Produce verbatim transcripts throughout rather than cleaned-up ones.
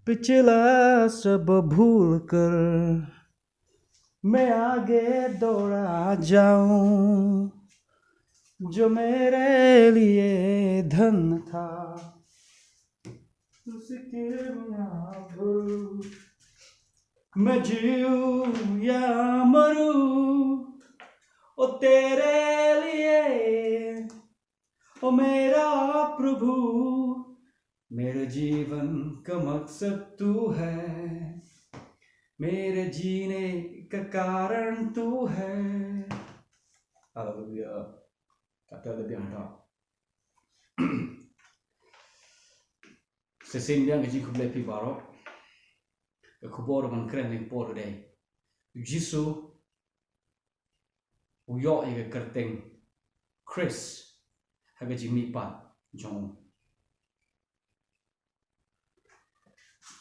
पिछला सब भूल कर मैं आगे दौड़ा जाऊं, जो मेरे लिए धन था, उसके बिना भूल। मैं जीऊं या मरूं, ओ तेरे लिए, ओ मेरा प्रभु, मेरे जीवन का मकसद तू है, मेरे जीने का कारण तू है। Haleluya. Kata lebih ada. Shisien biang ka jingkhublei phi baroh. Ka khubor ban kren lyngba por dei, Jisu u ïoh ïa ka kyrteng Khrist ha ka jingmihpat jong u.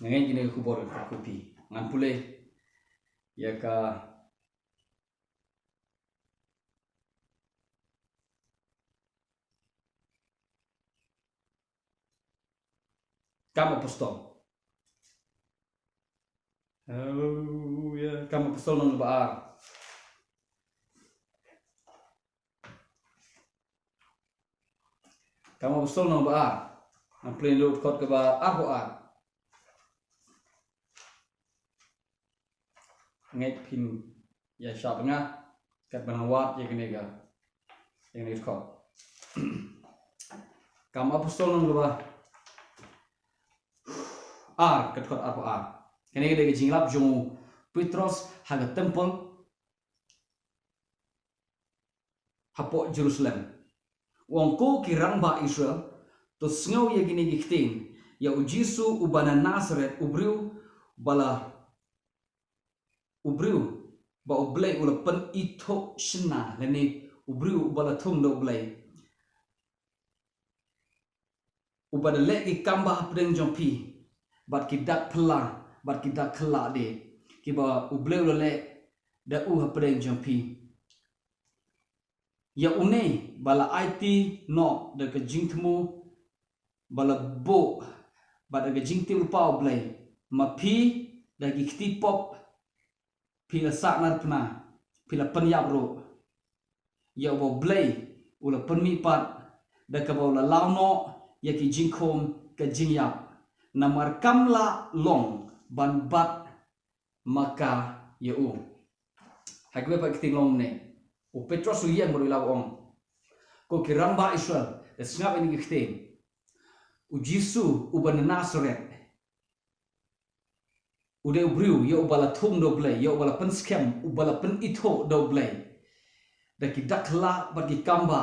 Nga ngeit kine ki khubor ka kyrkhu phi. Ngan pule ïa ka Kam Apostol. Haleluya. Kam Apostol lynnong ba ar. Kam Apostol lynnong ba ar. Ngan pule lut kot kaba arphew ar. Ngeit phin ïa shah bynga kat ban wad ïa kane ka, ïa kane ka kot. Kam Apostol lynnong kaba ar, kat kot arphew ar. Kane ka dei ka jinglap jong u Petros ha ka templ hapoh Jerusalem. U ong, ko ki rangbah Israel, to sngew ïa kine ki ktien, ïa u Jisu uba na Nasaret, u briew ba la, u briew ba U Blei u la pynithuh shynna, lane u briew uba la thung da U Blei, uba da leh ki kam bha hapdeng jong phi, bad ki dak phylla, bad ki dak khlad de, kiba U Blei u la leh da u hapdeng jong phi. Ïa une ba la aiti noh da ka jingthmu ba la buh bad da ka jingtip lypa U Blei, ma phi da ki kti pop phi la sahnarphna, phi la pynïap ruh. Ïa uba U Blei u la pynmihpat da kaba u la law noh ïa ki jingkhum ka jingïap, namar kam lah long ban bat ma ka ïa u. Ha kaba pat ka ktien long ne, u Petros u ïeng bad u la ong, ko ki rangbah Israel, da sngap ïa kine ki ktien. U Jisu uba na Nasaret, u dei u briew ïa uba la thung da U Blei, ïa uba la pynskhem, uba la pynithuh da U Blei da ki dak khlad bad ki kam bha.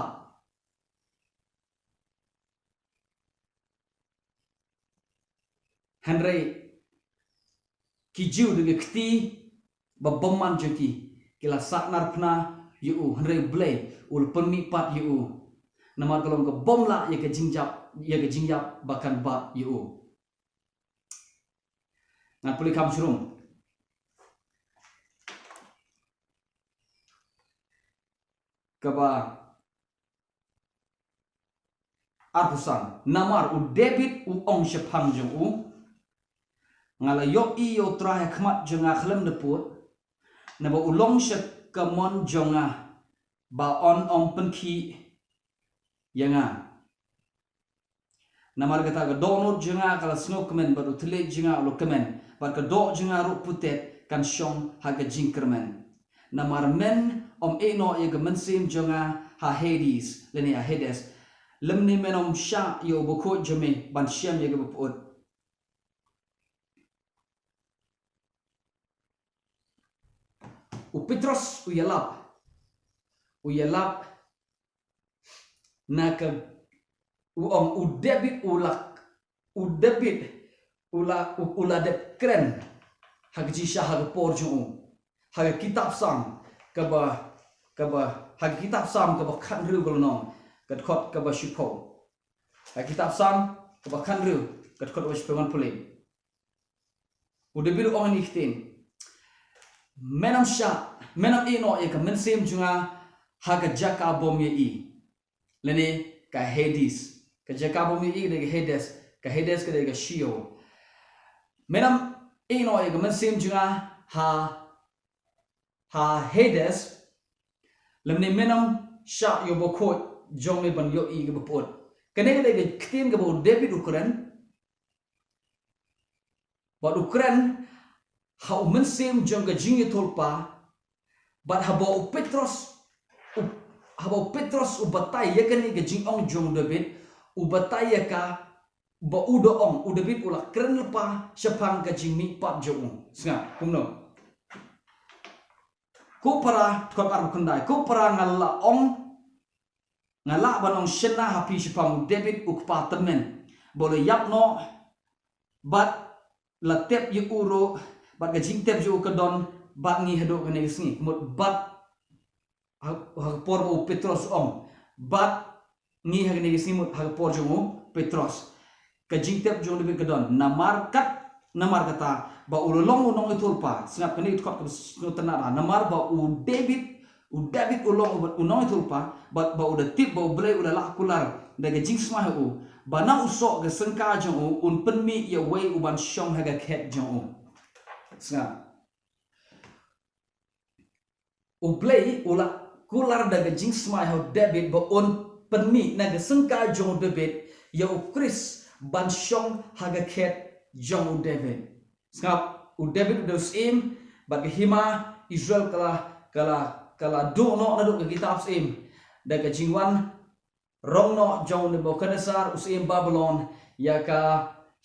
Hynrei ki Jiw da ki kti ba bymman jong ki, ki la sahnarphna ïa u, hynrei U Blei u la pynmihpat ïa u. Namar ka long ka bym lah ïa ka jingïap, ïa ka jingïap ba kan bat ïa u. Ngan pule kham shrum. Kaba arphew san. Namar u David u ong shaphang jong u, nga la ïohi ïa U Trai ha khmat jong nga khlem da pud, naba u long sha kamon jong nga ba un ym pynkhih ïa nga. Namar kata ka dohnud jong nga ka la sngewkmen, bad u thylliej jong nga u la kmen, bad ka doh jong nga ruh putet kan shong ha ka jingkyrmen. Namar men ym ïeh noh ïa ka mynsiem jong nga ha Hades, lane ha Hades, lymne men ym shah ïa u bakhuid jong me ban shem ïa kaba pyut. U Petros u ïalap, u ïalap na ka, u ong u David u la, u David u la, u, u la dep kren ha ka jingshah ha ka por jong u. Ha ka kitab Salm kaba, kaba, ha ka kitab Salm kaba khathynriew ka lynnong, ka dkhot kaba shiphew. Ha ka kitab Salm kaba khathynriew, ka dkhot kaba shiphew, ngan pule. U David u ong ïa kine ki ktien. Men ym shah, men ym ïeh noh ïa ka mynsiem jong nga ha ka jaka bym ïohi, lane ka Hades. Ka jaka bym ïohi ka dei ka Hades, ka Hades ka dei ka Sheol. Men ym ïehnoh ïa ka mynsiem jong nga ha, ha Hades, lymne men ym shah ïa u bakhuid jong me ban ïohi ïa kaba pyut. Kane ka dei ka ktien kaba u David u kren, bad u kren ha u mynsiem jong ka jingïathuhlypa, bad haba u Petros, u, haba u Petros u batai ïa kane ka jingong jong u David, u batai ïa ka ba u da ong, u David u la kren lypa shaphang ka jingmihpat jong u. Sngap kumno. Ko para, dkhot arphew khyndai, ko para, nga la ong, nga lah ban ong shynna ha phi shaphang u David u kpa tymmen, ba u la ïap noh, bad la tep ïa u ruh, bad ka jingtep jong u ka don bad ngi haduh kane ka sngi. Ka mut bad ha, ha ka por ba u Petros u ong, bad ngi ha kane ka sngi, mut ha ka por jong u Petros. Ka jingtep jong u David ka don, namar kat, namar kata ba u la long u nongïathuhlypa. Sngap kane ka dkhot kaba sngewtynnat, namar ba u David, u David u long u, u nongïathuhlypa, bad ba u da tip ba U Blei u la lah kular da ka jingsmai ha u, ba na u soh ka syngkai jong u un pynmih ïa uwei u ban shong ha ka khet jong u. Sngap. U Blei u la kular da ka jingsmai ha u David ba un pynmih na ka syngkai jong u David ïa u Khrist ban shong ha ka khet jong u David. Sngap, u David u dei u syiem, bad ka hima Israel ka la, ka la, ka la duh noh naduh ka kitab syiem, da ka jingwan rong noh jong u Nebuchadnezzar, u syiem Babilon, ïa ka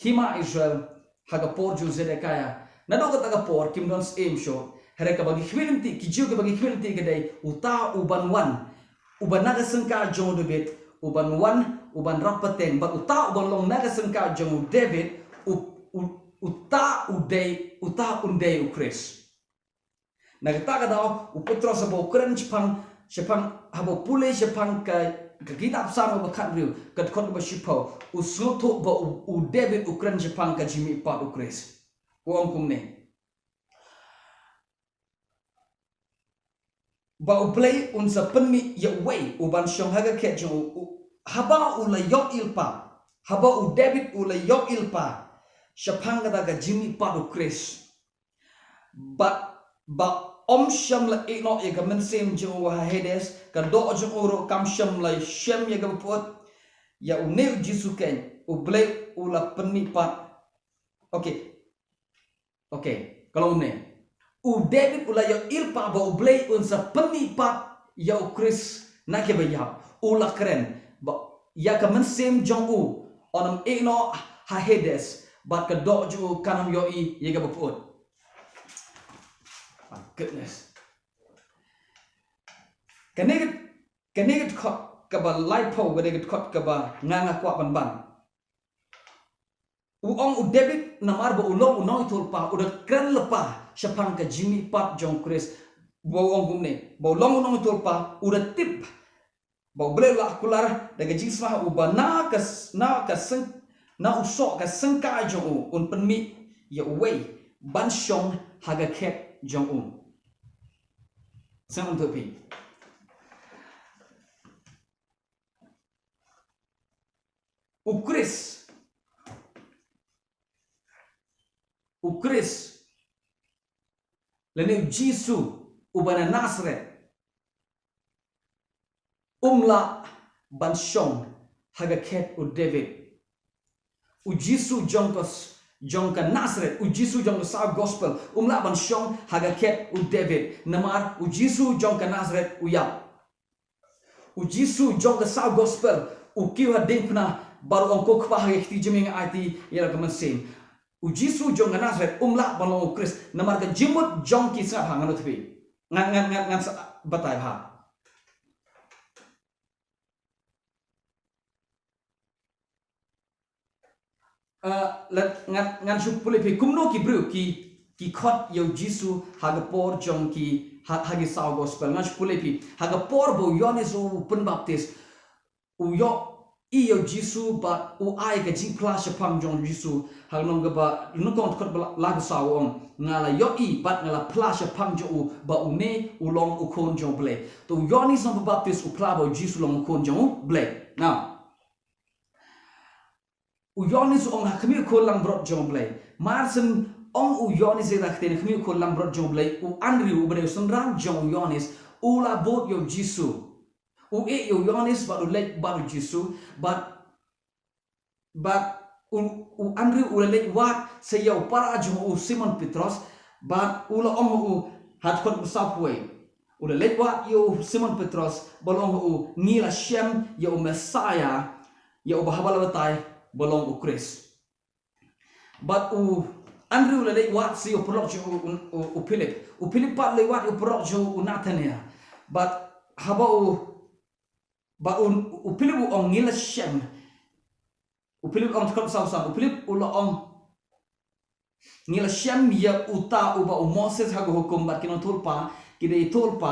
hima Israel ha ka por jong u Zedekiah. Naduh kata ka por kim don syiem shuh. Hynrei kaba ki khmih lynti, ki Jiw kiba ki khmih lynti ka dei uta u ban wan, u ban na ka syngkai jong u David, u ban wan, u ban rap pateng, bad uta u ban long na ka syngkai jong u David, u, u, uta u dei, uta un dei u Khrist. Na kata ka daw, u Petros haba u kren shaphang, shaphang, haba u pule shaphang ka, ka kitab Salm kaba khathynriew, ka dkhot kaba shiphew, u sngewthuh ba u, u David u kren shaphang ka jingmihpat u Khrist. U ong kumne. Ba U Blei un sa pynmih ïa uwei u ban shong ha ka khet jong u, u, haba u la ïohi lypa, haba u David u la ïohi lypa shaphang kata ka jingmihpat u Khrist. Bad ba um shym la ïehnoh ïa ka mynsiem jong u ha Hades, ka doh jong u ruh kam shym la shem ïa kaba pyut, ïa une u Jisu keiñ U Blei u la pynmih pat. Okay. Okay, ka long kumne. U David u la ïohi lypa ba U Blei un sa pynmih pat ïa u Khrist na kiba ïap. U la kren ba ïa ka mynsiem jong u yn ym ïehnoh ha Hades, bad ka doh jong u kan ym ïohi ïa kaba pyut. My goodness. Kane ka, kane ka dkhot kaba laiphew, kane ka dkhot kaba nga, nga kwah ban ban. U ong u David namar ba u long u nongïathuhlypa, u da kren lypa shaphang ka jingmihpat jong u Khrist. Ba u ong kumne, ba u long u nongïathuhlypa, u da tip ba U Blei u la kular da ka jingsmai ha u ba na ka s-, na ka syng-, na u soh ka syngkai jong u un pynmih ïa uwei ban shong ha ka khet jong u. Sngap, ngan ïathuh phi. U Khrist, u Khrist, lane u Jisu uba na Nasareth, um lah ban shong ha ka khet u David. U Jisu jong ka s-, jong ka Nasareth, u Jisu jong ka saw gospel, um lah ban shong ha ka khet u David. Namar u Jisu jong ka Nasareth u ïap. U Jisu jong ka saw gospel u kiew ha diengphna bad u ong, ko Kpa, ha ka kti jong me nga aiti ïa la ka mynsiem. U Jisu jong ka Nasareth um lah ban long u Khrist. Namar ka jingmut jong ki, sngap ha, ngan ïathuh phi. Ngan, ngan, ngan, ngan sa batai bha. Uh, let, ngan, ngan shu pule phi kumno ki briew ki, ki khot ïa u Jisu ha ka por jong ki, ha, ha ki saw gospel. Ngan shu pule phi, ha ka por ba u Ïoannis u pynbaptis, u ïohi ïa u Jisu bad u ai ka jingphla shaphang jong u Jisu. Ha ka lynnong kaba, lynnong kaba khot ba la, la ka saw u ong, nga la ïohi bad nga la phla shaphang jong u ba une u long u Khun jong u Blei. To u Ïoannis u pynbaptis u phla ba u Jisu u long u Khun jong u Blei. Now, u Ïoannis u ong, ha khmih u Khun langbrot jong u Blei. Mar shen ong u Ïoannis ïa kita ki ktien, khmih u khun langbrot jong U Blei, u Andrew, uba dei u synran jong u Ïoannis, u la bud ïa u Jisu. U ïeh ïa u Ïoannis bad u leit bad u Jisu, bad, bad u, u Andrew u la leit wad sha ïa u para jong u Simon Petros, bad u la ong ha u, ha dkhot ba sawphew wei. U la leit wad ïa u Simon Petros, bad u la ong ha u, ngi la shem ïa u Messaïah, ïa uba haba la batai ba long u Khrist. Bad u Andrew u la leit wad sha ïa u paralok jong u, u, u, u Philip. U Philip pat u leit wad ïa u paralok jong u Nathanael. Bad haba u, bad u, u Philip u ong ngi la shem. U Philip u ong, dkhot sawphew san. U Philip u la ong ngi la shem ïa uta uba u Moses ha ka hukum bad ki nongïathuhlypa ki da ïathuhlypa,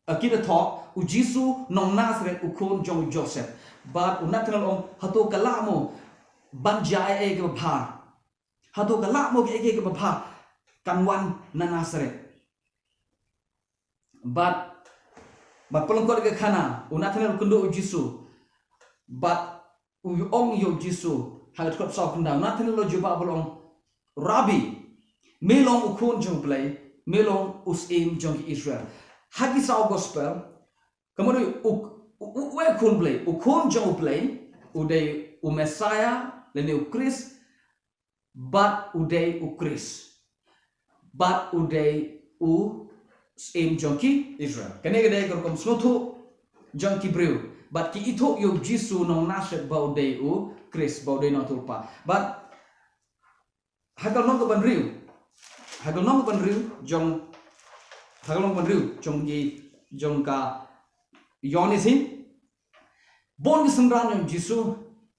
eh, ki da thoh, u Jisu nong Nasareth u khun jong u Joseph. Bad u Nathanael u ong, hato ka lah mo ban jia ei ei kaba bha? Hato ka lah mo kaei kaei kaba bha kan wan na Nasareth? Bad, bad pynlyngkot ka khana, u Nathanael u kynduh ïa u Jisu. Bad u ong ïa u Jisu, ha ka dkhot sawphew khyndai, u Nathanael u la jubab bad u ong, Rabbi, me long u khun jong U Blei, me long u syiem jong ki Israel. Ha ki saw gospel, ka mut u, u, u, u, u khun Blei, u khun jong U Blei, u dei u Messiah, lane u Khrist, bad u dei u Khrist. Bad u dei u syiem jong ki Israel. Kane ka dei ka rukom sngewthuh jong ki briew. Bad ki ithuh ïa u Jisu nong Nasareth ba u dei u Khrist, ba u dei u nongïathuhlypa. Bad ha ka lynnong kaba hynriew. Ha ka lynnong kaba hynriew jong, ha ka lynnong kaba hynriew jong ki, jong ka Ïoannis hi. Bun ki synran jong u Jisu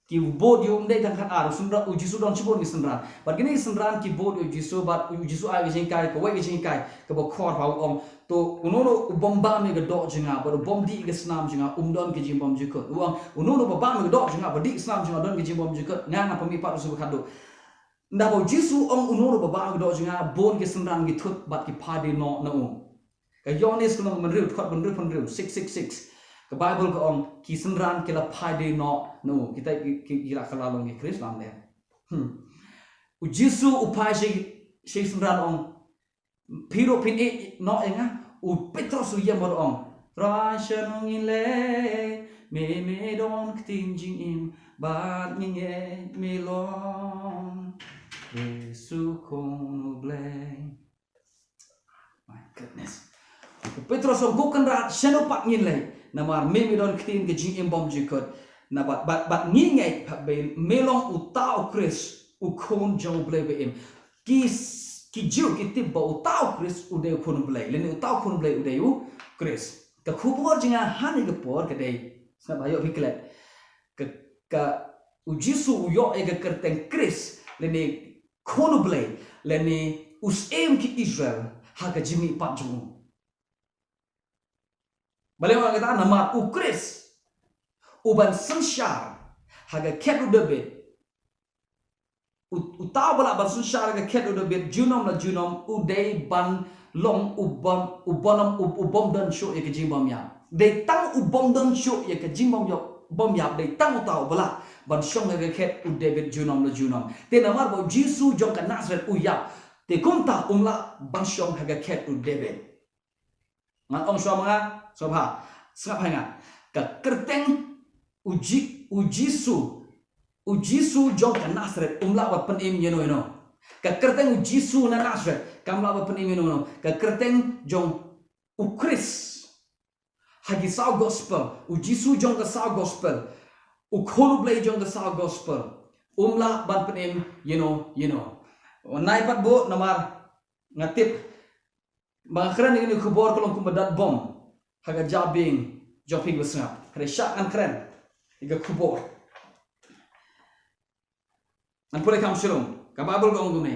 ki bud ïa u, ym dei tang khatar, u synran, u Jisu don shibun ki synran. Bad kine ki synran ki bud ïa u Jisu, bad u Jisu ai ka jinghikai, kawei ka jinghikai kaba khor ba u ong, to uno uno u bym bam ïa ka doh jong nga, bad u bym dih ïa ka snam jong nga, um don ka jingbymjukut. U ong, uno uno uba bam ïa ka doh jong nga, ba dih ka snam jong nga, don ka jingbymjukut. Nga, nga pynmihpat u sha kaba khatduh. Naba u Jisu u ong uno uno uba bam ïa ka doh jong nga, bun ki synran ki thut bad ki phai dei noh na u. Ka Ïoannis ka lynnong kaba hynriew, dkhot hynriew, hynriew, six six six. Ka Baibl ka ong ki synran ki la phai dei noh na u. Kita ki, ki, ki la kylla long ki Khrist lam de. Hmm. U Jisu u phai sha, sha ki synran u ong, phi ruh phin ïeh noh ïa nga? U Petros u ïam bad u ong, Trai, shano ngin leit, me, me don ktien jingim, bad ngi ngeit me long Khrist u Khun u Blei. My goodness. U Petros u ong, ko Kynrad, shano pat ngin leit? Namar me, me don ktien ka jingim bymjukut. Naba, bad, bad ngi ngeit pat ba me long uta u Khrist, u Khun jong U Blei ba im. Ki s-, ki Jiw ki tip ba uta u Khrist u dei u Khun U Blei. Lane uta u Khun U Blei u dei u Khrist. Ka khubor jong nga ha kane ka por ka dei, sngap ha ïoh phi klet. Ka, ka, u Jisu u ïoh ïa ka kyrteng Khrist, lane Khun U Blei, lane u Syiem ki Israel, ha ka jingmihpat jong u. Balei nga ong kata? Namar u Khrist u ban synshar ha ka khet u David. U, uta uba lah ban synshar ha ka khet u David junom la junom, u dei ban long u bym, u bym, u, u bym don shuh ïa ka jingbymïap. Dei tang u bym don shuh ïa ka jingbymïap, bymïap, dei tang uta uba lah ban shong ha ka khet u David junom la junom. Te namar ba u Jisu jong ka Nasareth u ïap, te kumta um lah ban shong ha ka khet u David. Ngan ong shuwa ma nga, sngap ha, sngap ha nga. Ka kyrteng u Ji-, u Jisu, u Jisu jong ka Nasareth um lah ban pynim ïano ïano. Ka kyrteng u Jisu na Nasareth kam lah ban pynim ïano ïano. Ka kyrteng jong u Khrist ha ki saw gospel, u Jisu jong ka saw gospel, u Khun U Blei jong ka saw gospel, um lah ban pynim ïano ïano. Nai pat bud namar nga tip ba nga kren ïa kane ka khubor ka long kumba dat bom ha ka jabieng jong phi kiba sngap. Hynrei shah ngan kren ïa ka khubor. Ngan pule kham shlur. Ka Baibl ka ong kumne.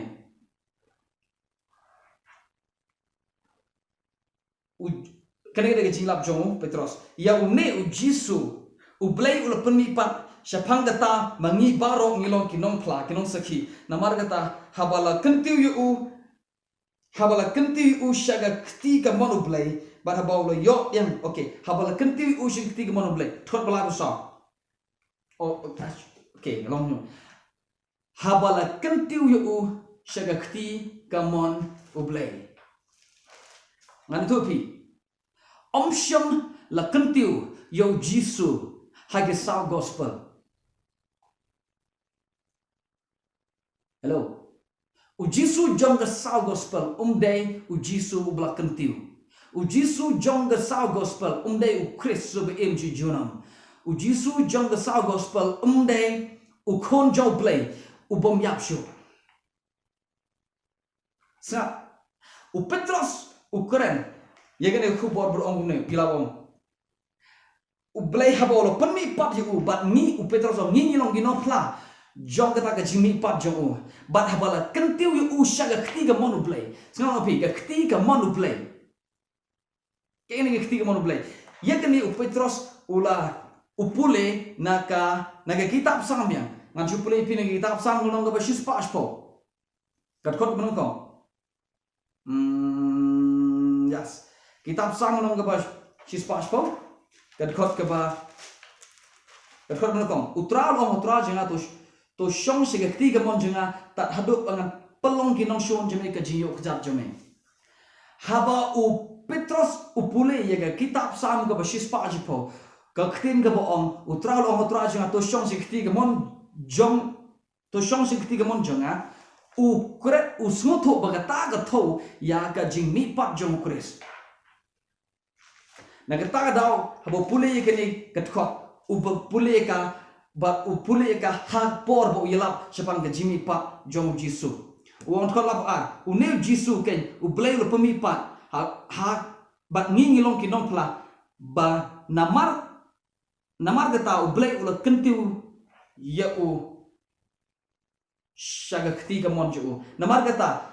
U, kane ka dei ka jinglap jong u Petros. Ïa une u Jisu U Blei u la pynmihpat, shaphang kata ma ngi baroh ngi long ki nongphla, ki nongsakhi. Namar kata haba la kyntiew ïa u, haba la kyntiew ïa u sha ka kti kamon U Blei, bad haba u la ïoh ïa, okay, haba la kyntiew ïa u sha ka kti kamon U Blei. Dkhot ba lai phew saw. Oh, okay, long nyo. haba la kyntiew ïa u sha ka kti kamon U Blei. Ngan ïathuh phi. Ym shym la kyntiew ïa u Jisu ha ki saw gospel. Hello. U Jisu jong ka saw gospel um dei u Jisu uba la kyntiew. U Jisu jong ka saw gospel um dei u Khrist uba im shi junom. U Jisu jong ka saw gospel um dei u Khun jong U Blei u bym ïap shuh. Sngap. U Petros u kren ïa kane ka khubor bad u ong kumne, u la ong, U Blei haba u la pynmihpat ïa u, bad ngi, u Petros u ong, ngi ngi long ki nongphla jong kata ka jingmihpat jong u. Bad haba la kyntiew ïa u sha ka kti kamon U Blei. Sngap phi, ka kti kamon U Blei. Kane ka kti kamon U Blei. Ïa kane u Petros u la, u pule na ka, na ka kitab Salm ïa. Ngan shu pule ïa phi na ka kitab Salm lynnong kaba shispah shiphew. Ka dkhot kaba nyngkong. Hmm, yes. Kitab Salm lynnong kaba shispah shiphew. Ka dkhot kaba, ka dkhot kaba nyngkong. U Trai u la ong ha u Trai jong nga, to, to shong sha ka kti kamon jong nga, tad haduh ba ngan pynlong ki nongshun jong me ka jingïoh kjat jong me. Haba u Petros u pule ïa ka kitab Salm kaba shispah shiphew, ka ktien kaba ong, u Trai u la ong ha u Trai jong nga, to shong sha ka kti kamon jong, to shong sha ka kti kamon jong nga, u kren, u sngewthuh ba kata ka thew ïa ka jingmihpat jong u Khrist. Na kata ka daw, haba u pule ïa kane ka dkhot, u ba pule ïa ka, bad u pule ïa ka ha ka por ba u ïalap shaphang ka jingmihpat jong u Jisu. U ong dkhot laiphew ar, une u Jisu keiñ, U Blei u la pynmihpat, ha, ha, bad ngi ngi long ki nongphla, ba namar, namar kata U Blei u la kyntiew ïa u sha ka kti kamon jong u. Namar kata,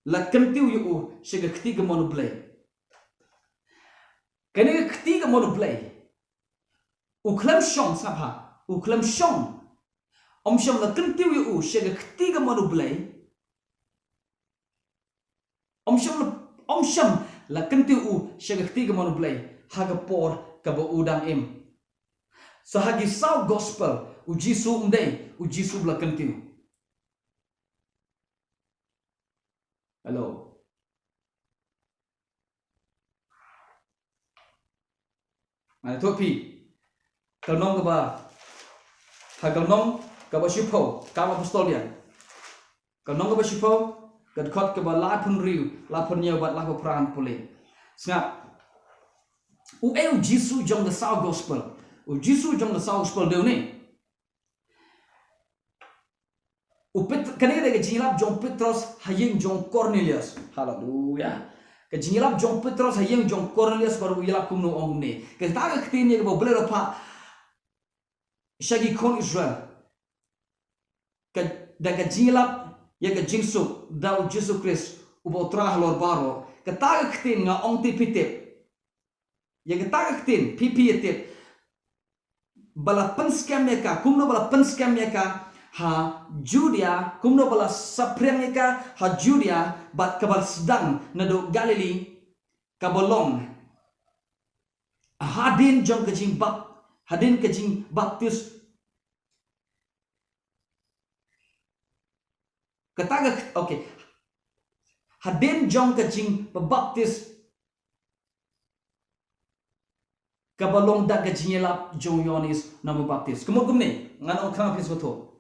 la kyntiew ïa u sha ka kti kamon U Blei. Kane ka kti kamon U Blei, u khlem shong, sngap ha, u khlem shong. Ym shym la kyntiew ïa u sha ka kti kamon U Blei. Ym shym la, ym shym la kyntiew u sha ka kti kamon U Blei ha ka por kaba u dang im. So ha ki saw gospel, u Jisu um dei u Jisu ba la kyntiew. Hello. Ngan ïathuh phi. Ka lynnong kaba, ha ka lynnong kaba shiphew, Kam Apostol ïa. Ka lynnong kaba shiphew, ka dkhot kaba laiphew hynriew, laiphew hynñiew bad laiphew phra ngan pule. Sngap. U ei u Jisu jong ka saw gospel? U Jisu jong ka saw gospel dei une. U Pet-, kane ka dei ka jingïalap jong u Petros ha ïing jong u Kornelius. Haleluya. Ka jingïalap jong u Petros ha ïing jong u Kornelius, bad u ïalap kumno, u ong kumne. Kata ka ktien ïa kaba U Blei u la phah sha ki khun Israel. Ka, da ka jingïalap ïa ka jingsuk da u Jisu Khrist uba u Trai halor baroh. Kata ka ktien nga ong te phi tip. Ïa kata ka ktien, phi phi ïa tip. Ba la pynskhem ïa ka, kumno ba la pynskhem ïa ka ha Judia, kumno ba la saphriang ïa ka ha Judia, bad kaba sdang naduh Galili, kaba long hadien jong ka jingbap-, hadien ka jingbaptis. Kata ka, okay. Hadien jong ka jingbaptis, kaba long da ka jingïalap jong u Ïoannis Nongbaptis. Kumno kumne, ngan ong khnang phin sngewthuh.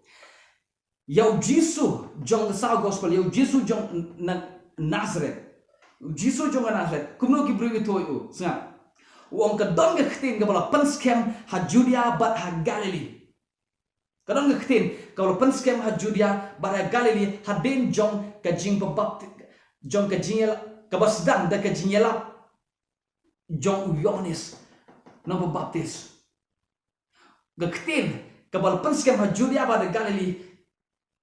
Ïa u Jisu jong ka saw gospel, ïa u Jisu jong na Nazareth. U Jisu jong ka Nazareth, kumno ki briew ki thoh ïa u, sngap. U ong ka don ka ktien kaba la pynskhem ha Judia bad ha Galili. Ka don ka ktien kaba la pynskhem ha Judia bad ha Galili, hadien jong ka jingbapti-, jong ka jingïal-, kaba sdang da ka jingïalap jong u Ïoannis Nongbaptis. Ka ktien kaba la pynskhem ha Judia bad ha Galili,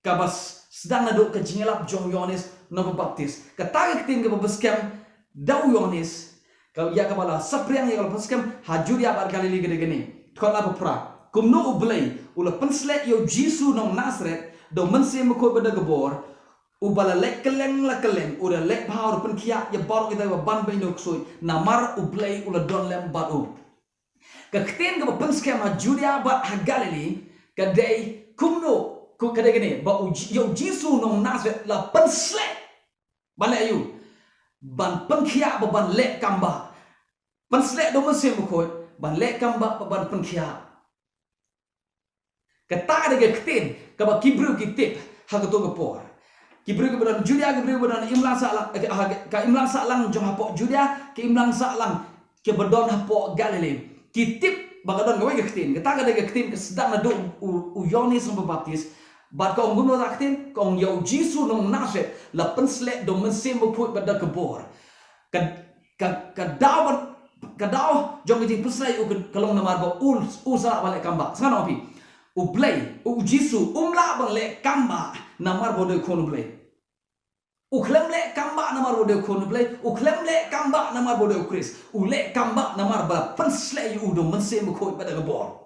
kaba s-, sdang naduh ka jingïalap jong u Ïoannis Nongbaptis. Kata ka ktien kaba pynskhem da u Ïoannis, ka, ïa kaba la saphriang, ïa kaba la pynskhem ha Judia bad Galili ka dei kane. Dkhot laiphew phra. Kumno U Blei u la pynsleh ïa u Jisu nong Nazareth da u Mynsiem Bakhuid bad da ka bor, uba la leit kylleng la kylleng, u la leit bha, u la pynkhiah ïa baroh kita kiba ban beiñ da u ksuid, namar U Blei u la don lem bad u. Ka ktien kaba pynskhem ha Judia bad ha Galili, Ka dei kumno, ka dei kane, ba u Ji-, ïa u Jisu nong Nasareth la pynsleh. Ban leh aïu? Ban pynkhiah bad ban leh kam bah. Pynsleh da u Mynsiem Bakhuid, ban leh kam bah, ban pynkhiah. Kata ka dei ka ktien kaba ki briew ki tip ha kato ka por. Ki briew kiba don Judia, ki briew kiba don imlang sahlang, eh, ha ka imlang sahlang jong hapoh Judia, ka imlang sahlang kiba don hapoh Galilee, ki tip ba ka don kawei ka ktien. Kata ka dei ka ktien ka sdang naduh u, u Ïoannis Nongbaptis. Bad ka ong kumno kata ka ktien, ka ong ïa u Jisu nong Nasareth la pynsleh da u Mynsiem Bakhuid bad da ka bor. Ka, ka, ka daw ban, ka daw jong ka jingpynsleh ïa u ka, ka long namar ba u, u sa lah ban leh kam bah. Sngap noh phi. U Blei, u Jisu, um lah ban leh kam bah namar ba u dei u Khun u Blei. U khlem leh kam bah namar ba u dei u Khun u Blei, u khlem leh kam bah namar ba u dei u Khrist. U leh kam bah namar ba la pynsleh ïa u da u Mynsiem Bakhuid bad da ka bor.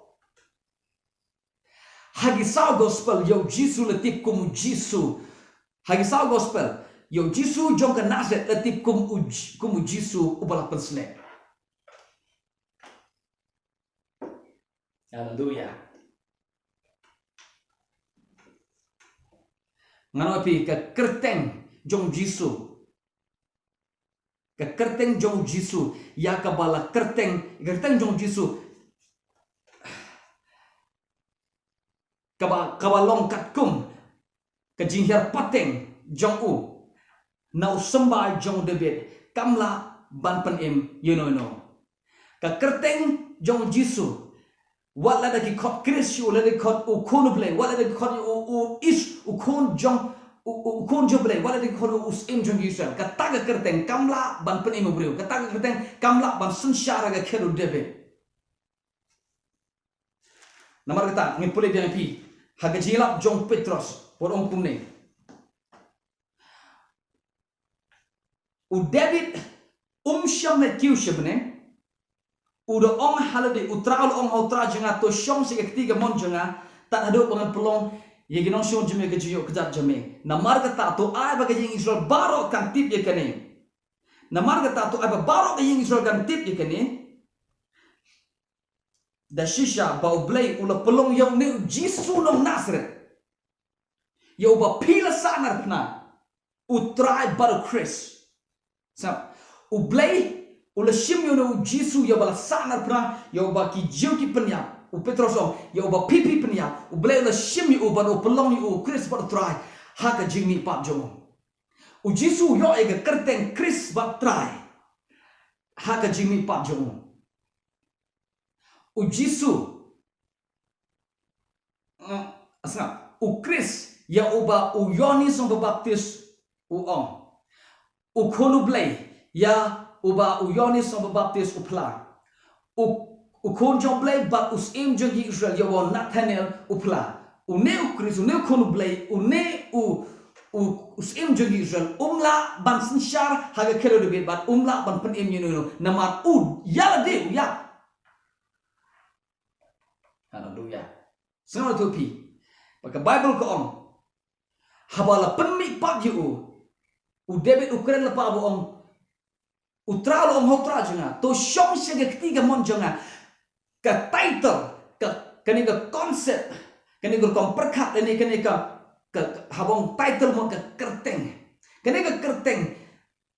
Ha ki saw gospel, ïa u Jisu la tip kum u Jisu. Ha ki saw gospel, ïa u Jisu jong ka Nasareth la tip kum u J-, kum u Jisu uba la pynsleh. Haleluya. Ngan ong ïa phi, ka kyrteng jong u Jisu. Ka kyrteng jong u Jisu, ïa kaba la kyrteng, kyrteng jong u Jisu. Kaba, kaba long katkum ka jinghiar pateng jong u na u symbai jong u David, kam lah ban pynim ïano ïano. Ka kyrteng jong u Jisu, wat la da ki khot Khrist ïa u, lada ki khot u Khun u Blei, wat la da ki khot ïa u, u Is, u Khun jong, u, u, u Khun jong u Blei, wat la da ki khot u Syiem jong ki Israel. Kata ka kyrteng kam lah ban pynim u briew. Kata ka kyrteng kam lah ban synshar ha ka khet u David. Namar kata, ngin pule biang ïa phi ha ka jingïalap jong u Petros, ba u ong kumne. U David um shym la kiew sha bneng. U da ong ha lade, U Trai u la ong ha U Trai jong nga, to shong sha ka kti kamon jong nga tad haduh ba ngan pynlong ïa ki nongshun jong me ha ka jingïoh kjat jong me. Namar kata, to ai ba ka ïing Israel baroh kan tip ïa kane. Namar kata, to ai ba baroh ka ïing Israel kan tip ïa kane. Da shisha ba U Blei u la pynlong ïa une u Jisu nong Nasareth, ïa uba phi la sahnarphna, U Trai bad U Khrist. Sa, U Blei u la shim ïa une u Jisu ïa uba la sahnarphna, ïa uba ki Jiw ki pynïap. U Petros u ong, ïa uba phi phi pynïap. U Blei u la shim ïa u bad u pynlong ïa u U Khrist bad U Trai ha ka jingmihpat jong u. U Jisu u ïoh ïa ka kyrteng Khrist bad Trai ha ka jingmihpat jong u. U Jisu, mm, sngap, U Khrist, ïa uba u Ïoannis Nongbaptis u ong, U Khun U Blei, ïa uba u Ïoannis Nongbaptis u phla. U, U Khun jong U Blei bad U Syiem jong ki Israel, ïa uba u Nathanael u phla. Une U Khrist, une U Khun U Blei, une u, u, U Syiem jong ki Israel, um lah ban synshar ha ka khet u David bad um lah ban pynim ïano ïano, namar u ïa lade u ïap. Haleluya. Sngewthuh phi. Ba ka Baibl ka ong, haba la pynmihpat ïa u, u David u kren lypa ba u ong, U Trai u la ong ha U Trai jong nga, to shong sha ka kti kamon jong nga. Ka title, ka, kane ka concept, kane ka rukom pyrkhat, kane, kane ka, ka, ka, haba ong title mut ka kyrteng. Kane ka kyrteng,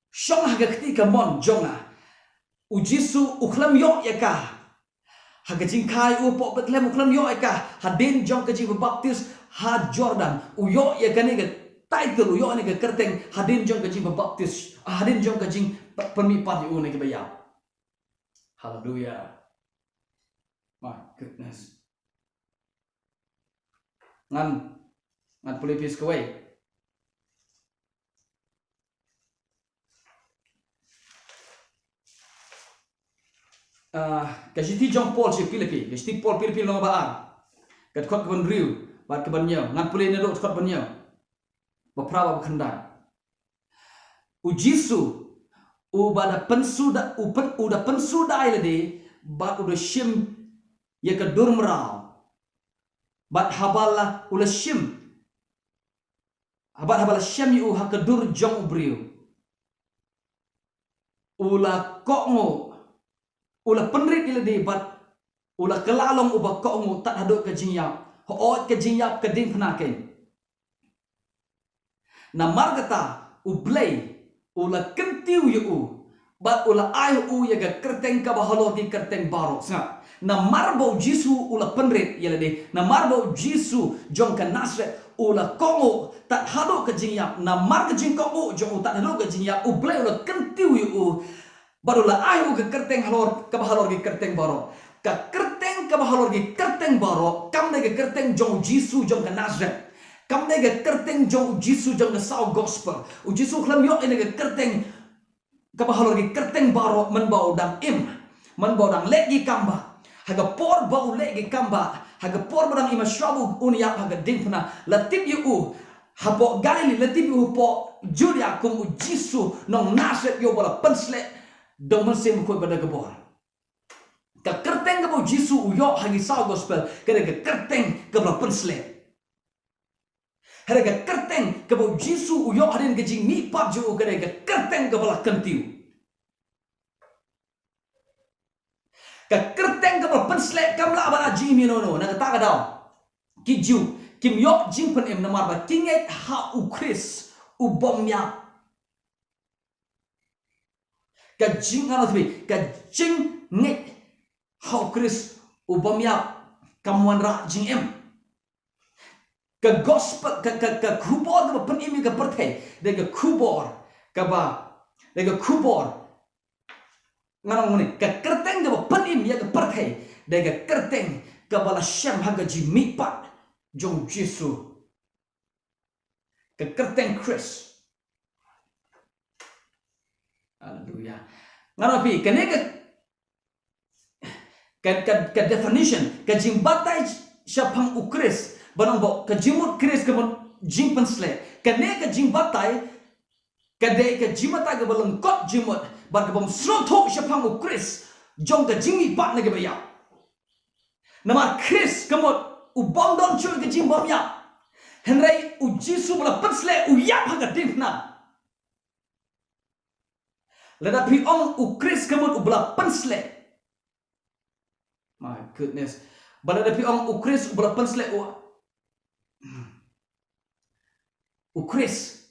shong ha ka kti kamon jong nga. U Jisu u khlem ïoh ïa ka ha ka jingkha ïa u hapoh Bethlehem, u khlem ïoh ïa ka hadien jong ka jingbaptis ha Jordan. U ïoh ïa kane ka title, u ïoh ïa kane ka kyrteng hadien jong ka jingbaptis, hadien jong ka jingpynmihpat ïa u na kiba ïap. Haleluya. My goodness. Ngan, ngan pule phi sa kawei. Ah, ka shithi jong Paul sha Philippi, ka shithi Paul Philippi lynnong ba ar. Ka dkhot kaba hynriew bad kaba hynñiew. Ngan pule naduh dkhot ba hynñiew. Ba phra bad ba khyndai. U Jisu, uba da pynsuda, u pyn, u da pynsuda ïa lade, bad u da shim ïa ka dur mraw. Bad haba la, u la shim. Bad haba la shem ïa u ha ka dur jong u briew, u la kohnguh, u la pynrit ïa lade bad u la kylla long uba kohnguh tad haduh ka jingïap. Hooid ka jingïap ka diengphna kein. Namar kata, U Blei, u la kyntiew ïa u, bad u la ai u ïa ka kyrteng kaba halor ki kyrteng baroh. Sngap. Namar ba U Jisu u la pynrit ïa lade. Namar ba U Jisu jong ka Nasareth u la kohnguh, tad haduh ka jingïap. Namar ka jingkohnguh jong u tad haduh ka jingïap, U Blei u la kyntiew ïa u. Bad u la ai u ka kyrteng halor, kaba halor ki kyrteng baroh. Ka kyrteng kaba halor ki kyrteng baroh, kam dei ka kyrteng jong U Jisu jong ka Nasareth. Kam dei ka kyrteng jong U Jisu jong ka saw gospel. U Jisu u khlem ïoh ïa ka kyrteng kaba halor ki kyrteng baroh mynba u dang im. Mynba u dang leh ki kam bah. Ha ka por ba u leh ki kam bah. Ha ka por ba dang im ha shuwa ba un ïap ha ka diengphna. La tip ïa u. Hapoh Galili la tip ïa u, hapoh Judia kum U Jisu nong Nasareth ïa uba la pynsleh da U Mynsiem Bakhuid bad da ka bor. Ka kyrteng kaba U Jisu u ïoh ha ki saw gospel, ka dei ka kyrteng kaba la pynsleh. Hynrei ka kyrteng kaba U Jisu u ïoh hadien ka jingmihpat jong u, ka dei ka kyrteng kaba la kyntiew. Ka kyrteng kaba la pynsleh kam lah ban ai jingim ïano ïano, na kata ka daw ki Jiw kim ïoh jingpynim namar ba ki ngeit ha U Khrist u bym ïap. Ka jing, ano, ka jingngeit ha U Khrist u bym ïap kam wanrah jingim. Ka gospel, ka, ka, ka khubor kaba pynim ïa ka pyrthei, dei ka khubor kaba, dei ka khubor, ngan ong kumne, ka kyrteng kaba pynim ïa ka pyrthei, dei ka kyrteng kaba la shem ha ka jingmihpat jong U Jisu. Ka kyrteng Khrist. Haleluya. Ngan ong ïa phi, kane ka, ka, ka, ka definition, ka jingbatai shaphang U Khrist, ban ong ba ka jingmut Khrist ka mut jingpynsleh. Kane ka jingbatai, ka dei ka jingbatai kaba lyngkot jingmut, bad ka bym sngewthuh shaphang U Khrist jong ka jingmihpat na kiba ïap. Namar Khrist ka mut u bym don shuh ka jingbymïap. Hynrei U Jisu ba la pynsleh u ïap ha ka diengphna. Lada phi ong U Khrist ka mut uba la pynsleh. My goodness. Ba lada phi ong U Khrist uba la pynsleh u, U Khrist.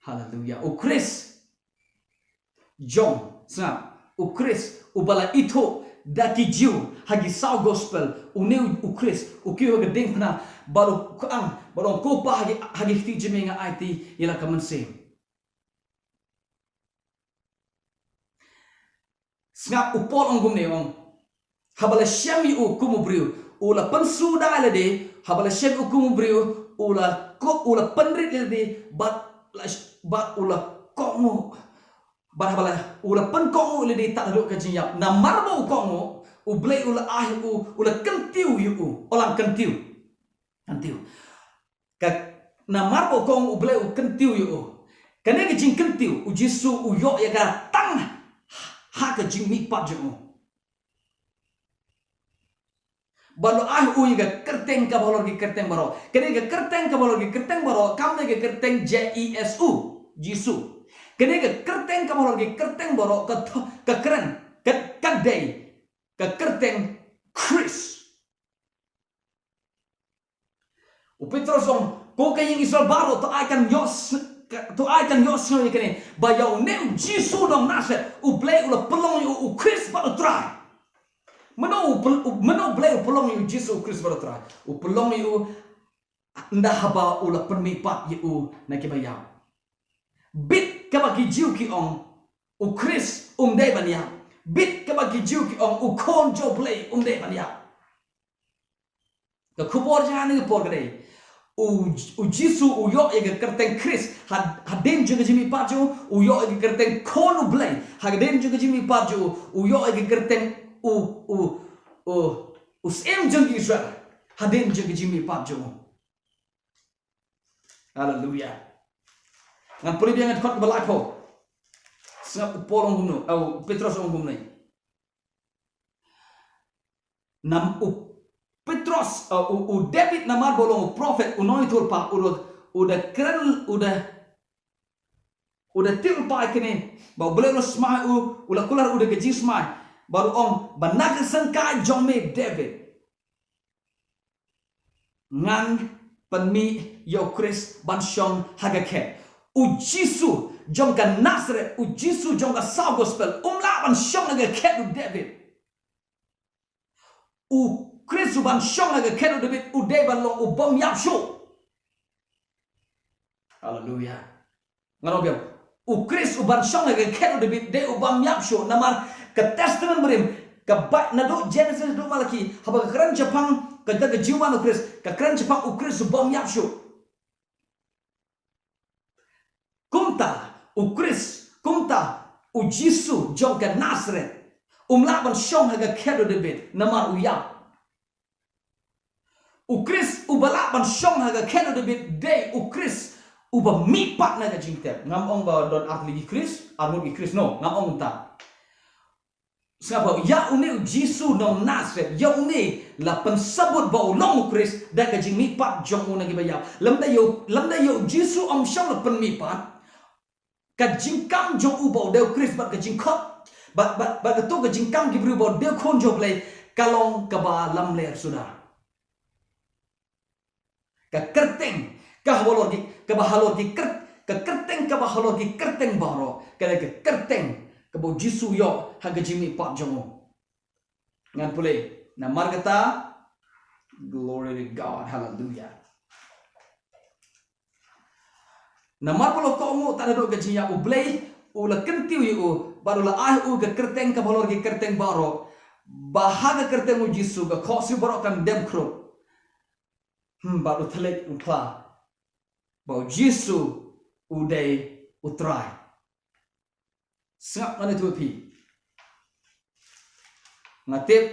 Haleluya. U Khrist. Jong, sngap. U Khrist uba la ithuh da ki Jiw ha ki saw gospel. Une U Khrist u kiew ha ka diengphna. Bad u kyrpad, bad u kyrpad ha ki, ha ki kti jingmut nga aiti ïa la ka mynsiem. Sngap, u Paul ong kumne, ong. Haba la shem ïa u kum u briew, u la pynsuda ïa lade, haba la shem ïa u kum u briew, u la ko-, u la pynrit ïa lade, bad la sh-, bad u la kohnguh. Bad haba la, u la pynkohnguh ïa lade tad haduh ka jingïap. Namar ba u kohnguh, U Blei u la ai u, u la kyntiew ïa u, u la kyntiew. Kyntiew. Ka, namar ba u kohnguh U Blei u kyntiew ïa u. Kane ka jingkyntiew, U Jisu u ïoh ïa ka tang ha ka jingmihpat jong u. Bad u ai u ïa ka kyrteng kaba halor ki kyrteng baroh. Kane ka kyrteng kaba halor ki kyrteng baroh, kam dei ka kyrteng J E S U, Jisu. Kane ka kyrteng kaba halor ki kyrteng baroh, ka tho-, ka kren, ka, ka dei ka kyrteng Khrist. U Petros ong, ko ka ïing Israel baroh, to ai kan ïoh s-, ka, to ai kan ïohsngew ïa kane, ba ïa une U Jisu nong Nasareth, U Blei u la pynlong ïa u, U Khrist bad U Trai. Mano U Bl-, U, mano U Blei u pynlong ïa U Jisu U Khrist bad U Trai? U pynlong ïa u, ynda haba u la pynmihpat ïa u na kiba ïap. Bit kaba ki Jiw ki ong, U Khrist um dei ban ïap. Bit kaba ki Jiw ki ong, U Khun jong U Blei um dei ban ïap. Ka khubor jong nga ha kane ka por ka dei, U, U Jisu u ïoh ïa ka kyrteng Khrist, ha, hadien jong ka jingmihpat jong u, u ïoh ïa ka kyrteng Khun U Blei, hadien jong ka jingmihpat jong u, u ïoh ïa ka kyrteng U, U, U, U Syiem jong ki Israel, hadien jong ka jingmihpat jong u. Haleluya. Ngan pule biang ïa ka dkhot kaba laiphew. Sngap, u Paul ong kumno, eh, u Petros ong kumne. Nam u Petros, eh, u, u David namar ba u long u prophet, u nongïathuhlypa, u da, u da kren, u da, u da tip lypa ïa kane, ba U Blei u la smai u, u la kular u da ka jingsmai, bad u ong, ba na ka syngkai jong me David. Ngan pynmih ïa u Khrist ban shong ha ka khet. U Jisu jong ka Nazareth, u Jisu jong ka Saw Gospel, um lah ban shong ha ka khet u David. U Khrist u ban shong ha ka khet u David, u dei ban long u bym ïap shuh. Haleluya. Ngan ong biang. U Khrist u ban shong ha ka khet u David, dei u bym ïap shuh, namar ka Testament Barim, ka ba, naduh Genesis haduh Malaki, haba ka kren shaphang ka, ka jingwan u Khrist, ka kren shaphang u Khrist u bym ïap shuh. Kumta, u Khrist, kumta, u Jisu jong ka Nazareth, um lah ban shong ha ka khet u David, namar u ïap. U Khrist uba lah ban shong ha ka khet u David, dei u Khrist uba mihpat na ka jingtep. Ngam ong ba don ar tylli ki Khrist, ar ngut ki Khrist, no, ngam ong kumta. Sngap, ïa une u Jisu nong Nazareth, ïa une la pynsabut ba u long u Khrist da ka jingmihpat jong u na kiba ïap. Lymda ïa u, lymda ïa u Jisu um shym la pynmihpat, ka jingkam jong u ba u dei u Khrist bad ka jingkhot, bad, bad, bad kato ka jingkam ki briew ba u dei u Khun jong U Blei, ka long kaba lamler suda. Ka kyrteng kaba halor ki, kaba halor ki kyrt-, ka kyrteng kaba halor ki kyrteng baroh, ka dei ka kyrteng kaba u Jisu u ïoh ha ka jingmihpat jong u. Ngan pule, namar kata, glory to God, hallelujah. Namar ba u la kohnguh tad haduh ka jingïap, U Blei u la kyntiew ïa u, bad u la ai u ka kyrteng kaba halor ki kyrteng baroh, ba ha ka kyrteng u Jisu ka khohsiew baroh kan dem khrup. Hmm, bad u thylliej u phla ba u Jisu u dei u Trai. Sngap, ngan ïathuh ïa phi. Nga tip,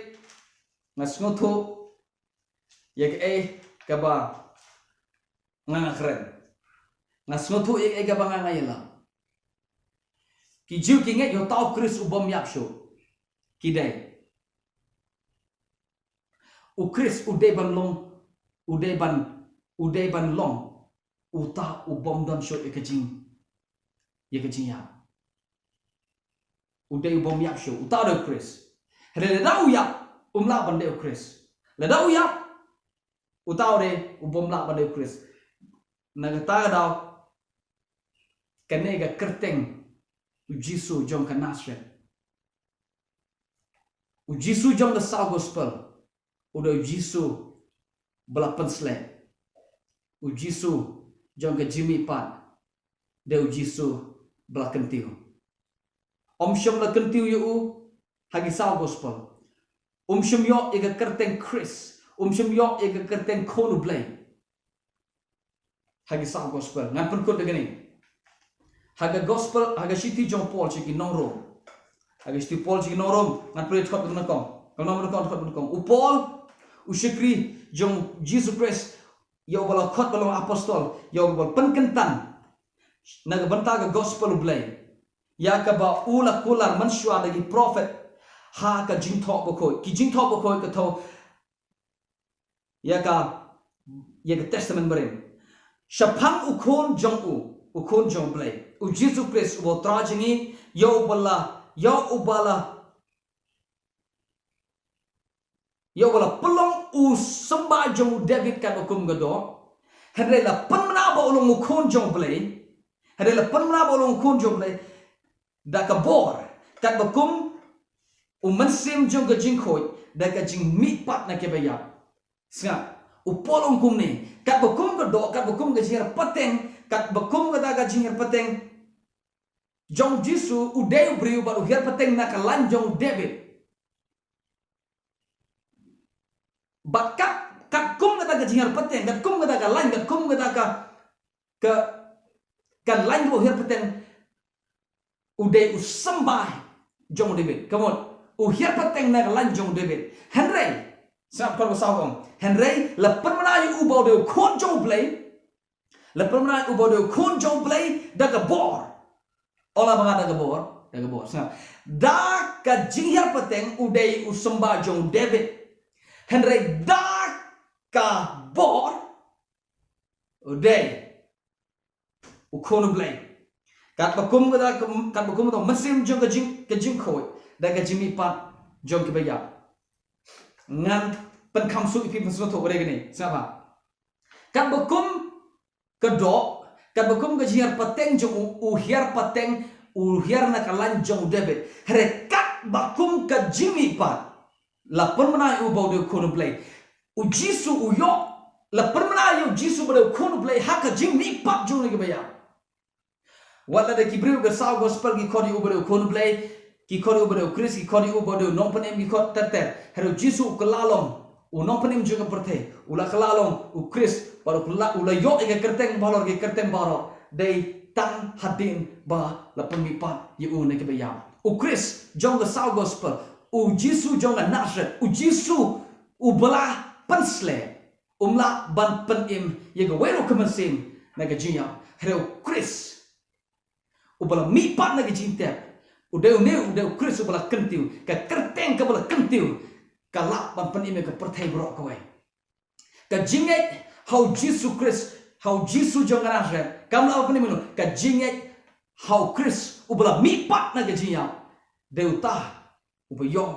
nga sngewthuh ïa kaei kaba nga, nga kren. Nga sngewthuh ïa kaei kaba nga, nga ïalam. Ki Jiw ki ngeit ïa uta u Khrist u bym ïap shuh. Ki dei. U Khrist u dei ban long, u dei ban, u dei ban long uta u bym don shuh ïa ka jing, ïa ka jingïap. U dei u bym ïap shuh, uta u dei u Khrist. Hynrei lada u ïap, um lah ban dei u Khrist. Lada u ïap, uta u dei u bym lah ban dei u Khrist. Na kata ka daw, kane ka kyrteng u Jisu jong ka Nazareth, u Jisu jong ka Saw Gospel, u dei u Jisu ba la pynsleh. U Jisu jong ka jingmihpat, dei u Jisu ba la kyntiew. Um shym la kyntiew ïa u ha ki Saw Gospel. Um shym ïoh ïa ka kyrteng Khrist. Um shym ïoh ïa ka kyrteng Khun U Blei ha ki Saw Gospel. Ngan pynkut da kane. Ha ka Gospel, ha ka shithi jong u Paul sha ki nong Rom. Ha ka shithi u Paul sha ki nong Rom, ngan pule dkhot ba nyngkong. Ka nong ba nyngkong, dkhot ba nyngkong. U Paul, u shakri jong u Jisu Khrist, ïa uba la khot ban long apostol, ïa uba la pynkyntan na ka bynta ka Gospel U Blei, ïa kaba u la kular mynshuwa da ki prophet ha ka Jingthoh Bakhuid. Ki Jingthoh Bakhuid ka thoh ïa ka, ïa ka Testament Barim. Shaphang u Khun jong u, u Khun jong U Blei, u Jisu Khrist uba u Trai jong ngi, ïa uba la, ïa uba la, ïa uba la pynlong u symbai jong u David katba kum ka doh. Hynrei la pynmynnaw ba u long u Khun jong U Blei. Hynrei la pynmynnaw ba u long u Khun jong U Blei da ka bor, katba kum u mynsiem jong ka jingkhuid, da ka jingmihpat na kiba ïap. Sngap, u Paul u ong kumne, katba kum ka doh, katba kum ka jinghiar pateng, katba kum kata ka jinghiar pateng jong u Jisu, u dei u briew bad u hiar pateng na ka lain jong u David. Bad kat, katkum kata ka jinghiar pateng, katkum kata ka lain, katkum kata ka, ka, ka lain kaba u hiar pateng, u dei u symbai jong u David. Ka mut, u hiar pateng na ka lain jong u David. Hynrei, sngap, dkhot ba saw ka ong, hynrei la pynmynnaw ïa u ba u dei u Khun jong U Blei. La pynmynnaw ïa u ba u dei u Khun jong U Blei da ka bor. Ong lang ba nga, da ka bor, da ka bor. Sngap. Da ka jinghiar pateng u dei u symbai jong u David. Hynrei da ka bor u dei u Khun U Blei. Katba kum kata, katba kum kata u mynsiem jong ka jing, ka jingkhuid, da ka jingmihpat jong kiba ïap. Ngan pynkham suk ïa phi, pynsngewthuh ïa kane. Sngap ha. Katba kum ka doh, katba kum ka jinghiar pateng jong u, u hiar pateng, u hiar na ka lain jong u David. Hynrei katba kum ka jingmihpat, la pynbna ïa u ba u dei u khun u Blei. U Jisu u ïoh, la pynbna ïa u Jisu ba u dei u khun u Blei ha ka jingmihpat jong une kiba ïap. Wat la da ki briew ka saw gospel ki khot ïa u ba dei u khun u Blei, ki khot ïa u ba dei u Khrist, ki khot ïa u ba dei u nongpynim, ki khot ter ter. Hynrei u Jisu u kylla long u nongpynim jong ka pyrthei, u la kylla long u Khrist, bad u la, u la ïoh ïa ka kyrteng baroh ki kyrteng baroh, dei tang hadien ba la pynmihpat ïa u na kiba ïap. U Khrist jong ka saw gospel, u Jisu jong ka Nazareth, u Jisu uba la pynsleh, um lah ban pynim ïa kawei ruh ka mynsiem na ka jingïap. Hynrei u Khrist uba la mihpat na ka jingtep, u dei une, u dei u Khrist uba la kyntiew, ka kyrteng kaba la kyntiew ka lah ban pynim ïa ka pyrthei baroh kawei. Ka jingngeit ha u Jisu Khrist, ha u Jisu jong ka Nazareth, kam lah ban pynim ïa u. Ka jingngeit ha u Khrist uba la mihpat na ka jingïap, dei uta uba ïoh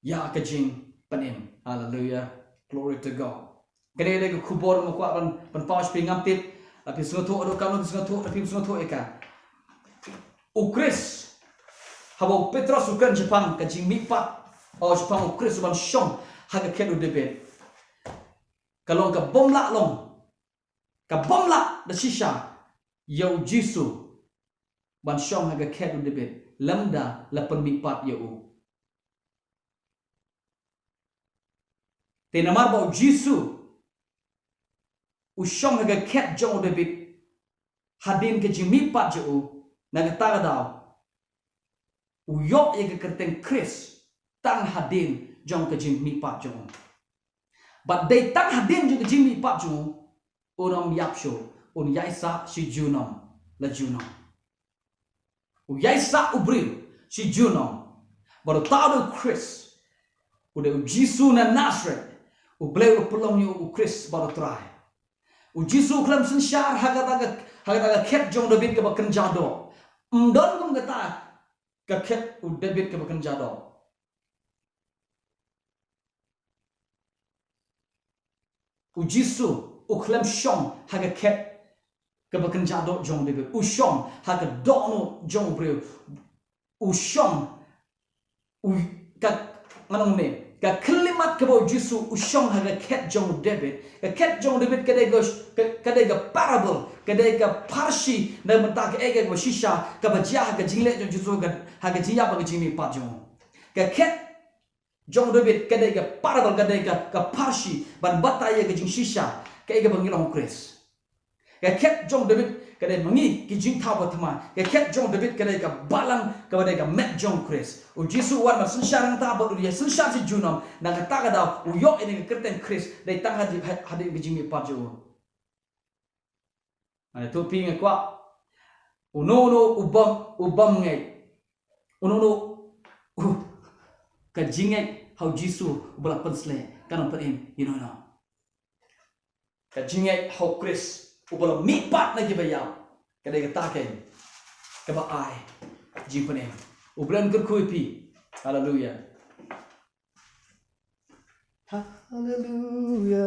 ïa ka jingpynim. Hallelujah. Glory to God. Kane dei ka khubor nga kwah ban, ban pynpaw sha phi, ngam tip la phi sngewthuh haduh katno phi sngewthuh, la phi sngewthuh ïa ka. U Khrist, haba u Petros u kren shaphang ka jingmihpat, o shaphang u Khrist u ban shong ha ka khet u David, ka long ka bym lah long, ka bym lah da shisha ïa u Jisu ban shong ha ka khet u David lymda la pynmihpat ïa u. Te namar ba u Jisu u shong ha ka khet jong u David hadien ka jingmihpat jong u, na kata ka daw u ïoh ïa ka kyrteng Khrist tang hadien jong ka jingmihpat jong u. Bad dei tang hadien jong ka jingmihpat jong u, un ym ïap shuh, un ïaisah shi junom la junom. U ïaisah u briew shi junom. Bad uta u dei u Khrist, u dei u Jisu na Nazareth, u Blei u la pynlong ïa u u Khrist bad u Trai. U Jisu u khlem synshar ha kata ka, ha kata ka khet jong u David kaba kynja doh. Ym don kum kata ka khet u David kaba kynja doh. U Jisu u khlem shong ha ka khet kaba kynja doh jong u David. U shong ha ka dohnud jong u briew. U shong, u, ka, ngan ong ne, ka khyllipmat kaba u Jisu u shong ha ka khet jong u David. Ka khet jong u David ka dei ka, ka, ka dei ka parable, ka dei ka pharshi na ka bynta kaei kaei kaba shisha kaba jia ha ka jingleh jong u Jisu, ka, ha ka jingïap bad ka jingmihpat jong u. Ka khet jong u David ka dei ka parable, ka dei ka, ka pharshi ban batai ïa ka jingshisha kaei kaba ngi long u Khrist. Ka khet jong u David ka dei ma ngi ki jingthaw ba thymmai. Ka khet jong u David ka dei ka balang kaba dei ka met jong u Khrist. U Jisu u wan ban synshar nangta bad u ïa synshar shi junom, na kata ka daw u ïoh ïa ka kyrteng Khrist dei tang hadien, hadien ka jingmihpat jong u. Nga ïathuh phi, nga kwah, uno uno u bym, u bym ngeit, uno uno, uh, ka jingngeit ha u Jisu uba la pynsleh kan ym pynim ïano ïano. Ka jingngeit ha u Khrist uba la mihpat na kiba ïap, ka dei kata keiñ kaba ai jingpynim. U Blei un kyrkhu ïa phi. Haleluya. Haleluya.